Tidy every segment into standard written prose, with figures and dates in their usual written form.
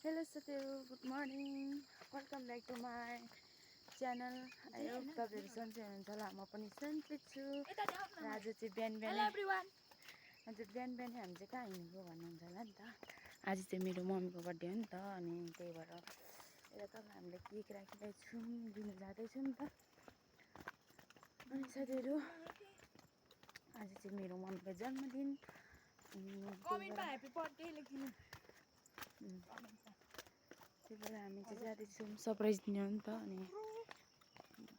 Hello साथीहरु, good morning, welcome back to my channel. I hope तपाईहरु सन्चै हुनुहुन्छ होला। म पनि सन्चै छु। र आज चाहिँ बिहान बिहानै हामी चाहिँ कहाँ हिँडेको भन्नुहुन्छ होला नि त। आज चाहिँ मेरो मम्मीको बर्थडे हो नि त, अनि त्यही भएर यता तल हामीले केक राखिरहेको छौँ, लिन जाँदैछौँ नि त। अनि साथीहरु आज चाहिँ मेरो मम्मीको जन्मदिन, कमेन्टमा ह्यापी बर्थडे लेखिदिनु। त्यही भएर हामी चाहिँ जाँदैछौँ, सरप्राइज दिने हो नि त। अनि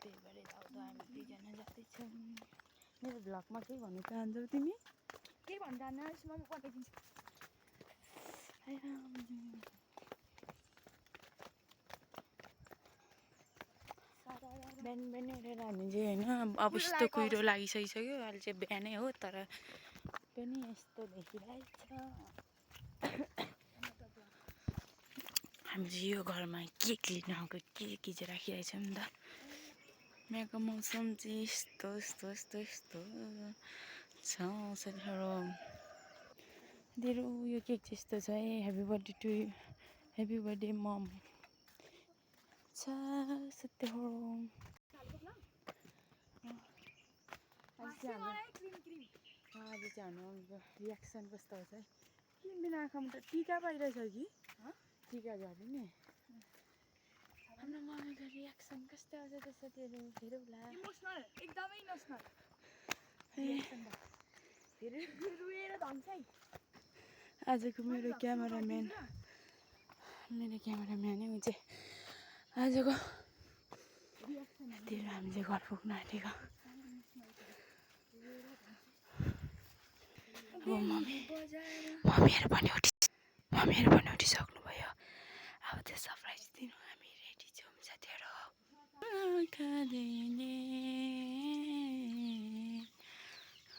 त्यही भएर आउँदा हामी दुईजना जाँदैछौँ। मेरो भ्लगमा के भन्नु चाहन्छौ तिमी? के भन्न जान्न, यसमा म पठाइदिन्छु। बिहान बिहानै उठेर हामी चाहिँ होइन अब यस्तो कुहिरो लागिसकिसक्यो। अहिले चाहिँ बिहानै हो, तर पनि यस्तो देखिरहेछ। हामी चाहिँ यो घरमा केक लिन आएको, केक चाहिँ राखिरहेछौँ नि त। यहाँको मौसम चाहिँ यस्तो यस्तो यस्तो यस्तो छ साथीहरु। तेरो यो केक चाहिँ यस्तो छ है। Happy birthday to you, happy birthday mum छ साथीहरु। आज चाहिँ हाम्रो रियाक्सन कस्तो आउँछ है। किन बिना आँखामा त टिका पाइरहेछ कि टिका झऱ्यो नि। हाम्रो मम्मीको रियाक्सन कस्तो आउँछ त साथीहरु, हेरौँला। इमोसनल, एकदमै इमोसनल। रुएर धन्छ है। आजको मेरो क्यामेराम्यान ऊ चाहिँ आजको त्यही हामी चाहिँ घर पुग्न आँटेको। अब मम्मीहरू पनि उठिसक्नुभयो। अब त्यो सरप्राइज दिनु हामी रेडी छौँ साथीहरु।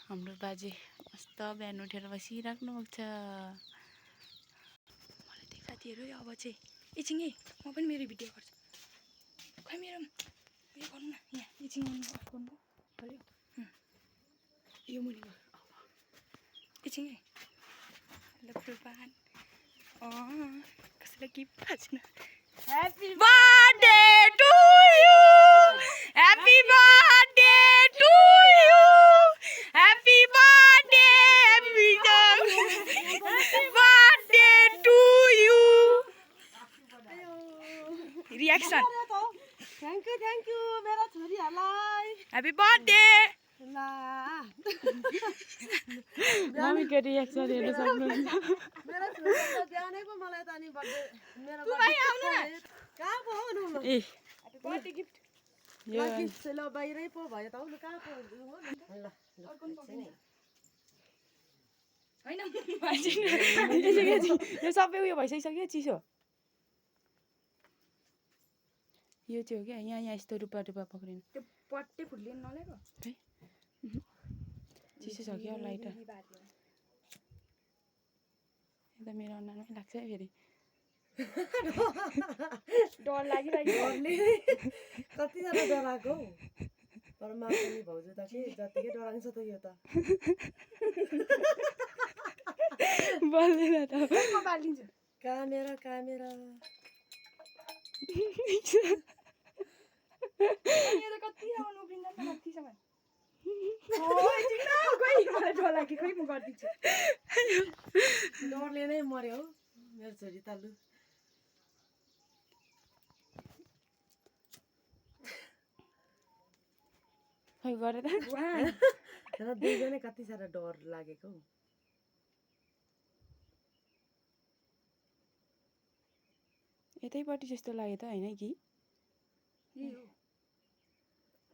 हाम्रो बाजे मस्त बिहान उठेर बसिराख्नु भएको छ। मलाई त्यही साथीहरु अब चाहिँ एकछिन है, म पनि मेरो भिडियो गर्छु। खै मेरो उयो गर्नु न, यहाँ एकछिन अफ गर्नु पर्यो। यो मुनि एकछिन है। ल फुलपान कसैलाई गिफ्ट खाँच्न। Happy birthday to you, happy birthday to you, happy birthday, happy birthday to you. Reaction. Thank you मेरो छोरीहरूलाई। Happy birthday. मम्मीको रियाक्सन हेर्न सक्नुहुन्छ। मेरो छोरीलाई बिहानै पो मलाई त नि बर्थडे मेरो कहाँ पो हो न। ए ह्याप्पी बर्थडे गिफ्ट। ल गिफ्ट ल बाहिरै पो भयो त हो न, कहाँ पो हो ल हैन यो सबै उयो भइसक्यो, चिसो। यो चाहिँ हो क्या, यहाँ यस्तो रूपा रूपा पक्रिनु। त्यो पट्टे फुल्ने नलेको है चिसो छ क्या लाइट। यता मेरो अनुहारमै लाग्छ है फेरि। डर लागिरहेको। कतिजना डराएको हौ। परमा पनि भाउजू त के जतिकै डराउँछ त यो त। बोल्दैन त। म बालिदिन्छु। कामेरा यो त कतिसम्म उफ्रिन्छ नि त, कतिसम्म। मलाई डर लाग्यो, खै म गरिदिन्छु। डरले नै मर्यो हौ मेरो छोरी तालु। खै गरे त तर दुईजनै कति साह्रो डर लागेको हौ। यतैपट्टि जस्तो लाग्यो त होइन कि?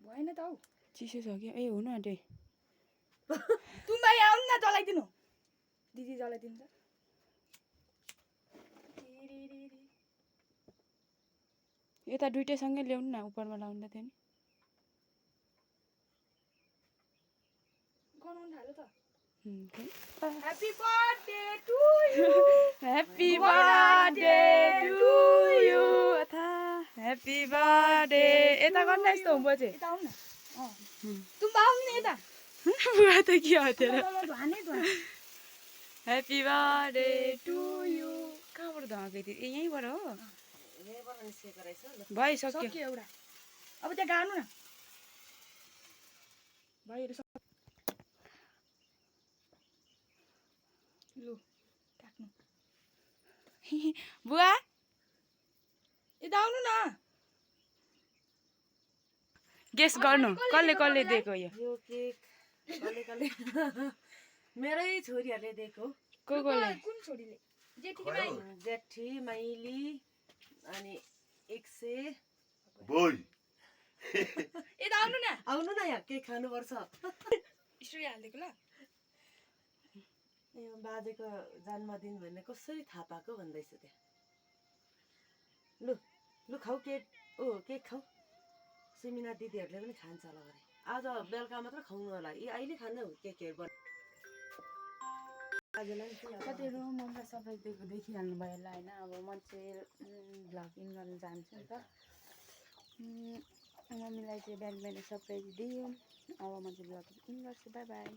भएन त हौ, चिसो छ क्या। ए हुनु आँटे। तुम्बाई आउनु न, जलाइदिनु। दिदी जलाइदिन्छ। यता दुइटैसँगै ल्याउनु न, उपरमा लाउँदा थियो नि। गनाउनु थाल्यो त। Happy birthday to you, happy birthday to you, happy birthday. यता गर्नु यस्तो हुँबो चाहिँ। यता आउनु न। तुम्बा आउनु नि यता। बुवा त के हो तेरो। धुवाने धुवा। ह्याप्पी बर्थडे टु यु, कहाँबाट धमाएको थियो ए यहीँबाट हो यहीँबाट निस्केको रहेछ ल भइसक्यो सक्यो एउटा अब त्यहाँ गाड्नु न भाइहरू लु टाक्नु बुवा यता आउनु न गेस गर्नु कसले कसले दिएको यो यो केक कसले कसले मेरै छोरीहरूले दिएको कसले कुन छोरीले जेठी भाइ जेठी माइली अनि 100 बोय यता आउनु न आउनु न यहाँ केक खानुपर्छ स्टोरी हालिदिएको ल यो बाजेको जन्मदिन भन्ने कसरी थाहा पाएको भन्दैछु त्यहाँ लु लु खाऊ केक केक खाऊ सिमिना दिदीहरूले पनि खान्छ होला भरे आज बेलुका मात्र खुवाउनु होला यी अहिले खानु केकहरू बन आजलाई चाहिँ अब कतिहरू मम्मीलाई सरप्राइज दिएको देखिहाल्नु भयो होला होइन अब म चाहिँ भ्लग इन गर्न जान्छु नि त मम्मीलाई चाहिँ बिहान बिहान सरप्राइज दियो अब म चाहिँ भ्लग इन गर्छु बाई बाई